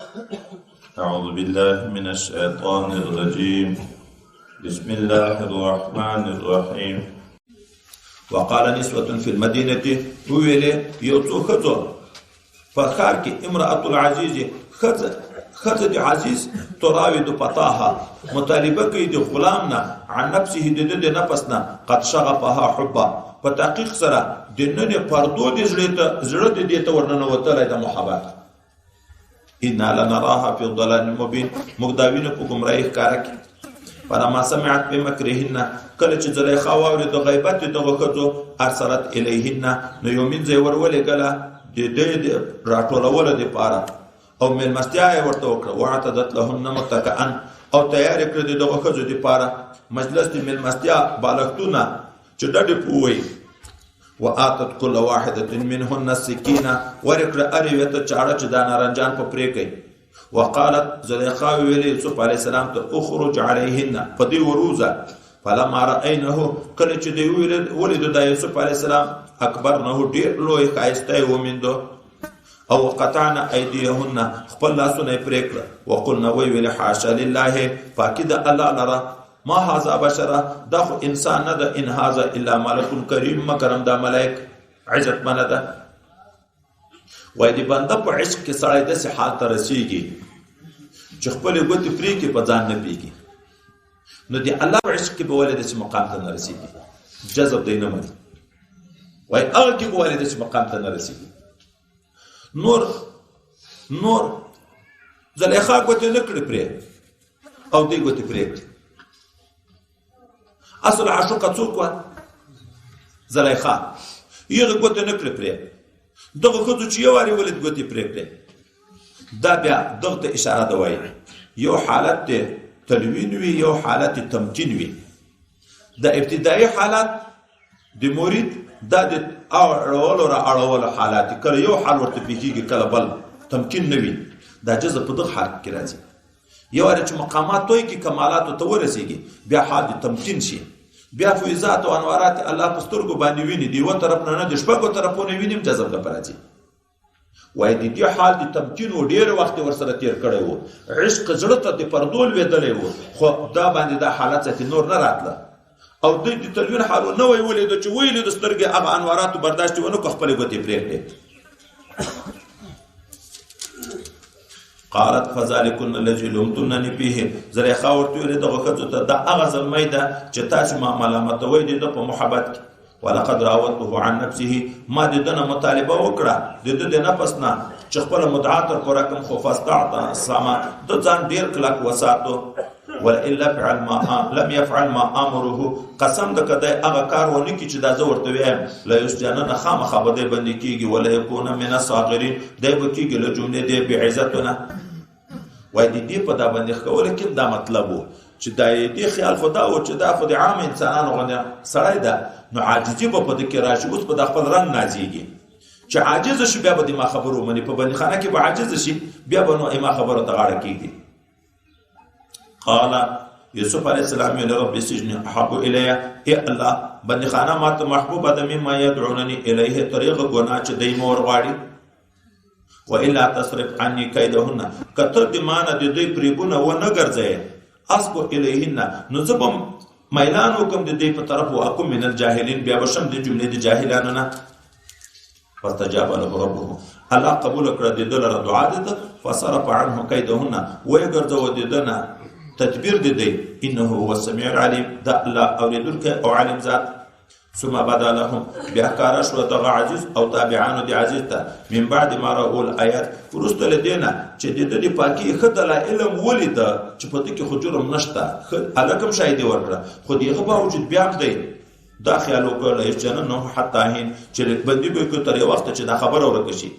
أعوذ بالله من الشيطان الرجيم. بسم الله الرحمن الرحيم. وقال نسوة في المدينة، وویلې یو څو ښځو په ښار کې، امرأة العزیز، ښځه د عزیز، تراود فتاها، مطالبه کوي د غلام نه، عن نفسه، د ده د نفس نه، قد شغفها حبا، په تحقیق سره د ننې پردو د زړه ته، زړه د دې ته ورننوتلی د محبت. انا لنراها فی ضلال مبین، موږ دا وینو په ګمراهۍ ښکاره کې. فلما سمعت بمکرهن، کله چې زلیخا واورېده غیبت د دغو ښځو، ارسلت الیهن، نو یو مینځه یې ورولېږله د دې د راټولولو دپاره، او مېلمستیا یې ورته وکړه. واعتدت لهن متکئا، او تیار یې کړه د دغو ښځو دپاره مجلس د مېلمستیا بالښتونه چې ډډې په ووهي. وآتت كل واحدة منهن السكينة، ورکړه هرې یوې ته چاړه چې دا نارنجان په پرې کوي. وقالت، زلیخا ویلې یوسف علیه السلام ته، اخرج علیهن، په دې وروځه. فلما رأینه، کله چې دوی ولیدو دا یوسف علیه السلام، اکبرنه، ډېر لوی ښایسته یې ومیندو، او قطعنا ایدیهن، خپل لاسونه یې پرې کړه. وقلنا، ویې ویلې، حاشا لله، پاکي د الله لره، ما هذا بشره، دا خو انسان نه ده، ان هذا الا ملک کریم، مکرم دا ملائک عزتمنه ده. وایي د بنده په عشق کې سړی داسې حال ته رسیږي چې خپلې ګوتې پرې کړي په ځان نه پوهېږي. نو د الله په عشق کې به ولې داسې مقام ته نه رسیږي؟ جذب دی نه مني. وایي هغه کې به ولې داسې مقام ته نه رسیږي؟ نور زلیخا ګوتې نه کړې پرې، او دی ګوتې پرې کړې. اصل عاشقه څوک وه؟ زلیخا. یغه ګوتې نه کړې پرې، دغه ښځو چې یو وارې ولید ګوتې پرې کړې. دا بیا دغه ته اشاره ده. وایي یو حالت دی تلوین وي، یو حالت تمکین وي. د ابتدایي حالت د مرید دا د اړولو را اړولو حالات، کله یو حال ورته پېښېږي کله بل، تمکین نه وي. دا جذب په دغه حال کې راځي. یو وارې چې مقامات توی کې کمالاتو ته ورسېږي، بیا حال د تمکین شي، بیا فیضات او انوارات الله په سترګو باندې ویني، د یوه طرف نه نه د شپږو طرفونو ویني، هم جذب لپاره راځي. وایي د دې حال د تمکین و ډېر وخت یې ورسره تېر کړی و، عشق زړه ته د پردو لوېدلی و، خو دا باندې دا حالت ساتي نور نه راتله. او دوی د تلوین حالو نه وی ولیدو، چې ویلیدو سترګې هغه انواراتو برداشت یې ونه کړ، خپلې ګوتې پرې کړې. قالت فذلكن الذي لمتنني فيه، زلیخا ورته ویلې دغو ښځو ته، دا هغه زلمی ده چې تاسې ما ملامتوئ د ده په محبت کې. ولقد راودته عن نفسه، ما د ده نه مطالبه وکړه د ده د نفس نه چې خپله مدعا تر پوره کړم، خو فاستعصم، ده ځان ډېر کلک وساتو. ولئن لم يفعل ما امره، قسم ده که دی هغه کار ونه کړي چې دا زه ورته وایم، لیسجنن، خامخا به دی بندي کېږي، وليکون من الصاغرین، دی به کېږي له جملې دی بې عزتونه. وایي د دې په دا بندي ښکولو کې دا مطلب و چې دا دې خیال خو دا و چې دا خو د عام انسانانو غوندې سړی ده، نو عاجزي به په ده کې راشي، اوس به دا خپل رنګ نازېږي، چې عاجز شي بیا به د ما خبرو ومني، په بندیخانه کې به عاجز شي بیا به نو ما خبرو ته غاړه کېږدي. قال یوسف علیه السلام ویل رب السجن احب الی، ای الله بندیخانه ما ته محبوبه ده مما یدعوننی الیه، تر هغه ګناه چې دی مې ورغواړي. والا تصرف عني کیدهن، که ته د ما نه د دوی فریبونه ونه ګرځوې، اصب الیهن، نو زه به میلان وکړم د دوی په طرف، واکون من الجاهلین، بیا به شم د جملې د جاهلانو نه. فاستجاب له ربه، الله قبول کړه د ده لره دعا د ده، فصرف عنه کیدهن، ویې ګرځوه د ده نه تدبیر د دی، انه هو السمیع العلیم، دا الله اورېدونکی او عالم ذات. ثم بدا لهم، بیا ښکاره شوه دغه عزیز او تابعانو د عزیز ته، من بعد ما رأوا الآیات، وروسته له دې نه چې د ده د پاکي ښه دلایل هم ولیده چې په ده کې خو جرم نشته، ښه هلک هم شاهدي ورکړه، خو د هغه باوجود بیا هم دی دا خیال وکړ لیسجننه حتی حین، چې بندي به یې کړو تر یو وخته چې دا خبره ورکه شي.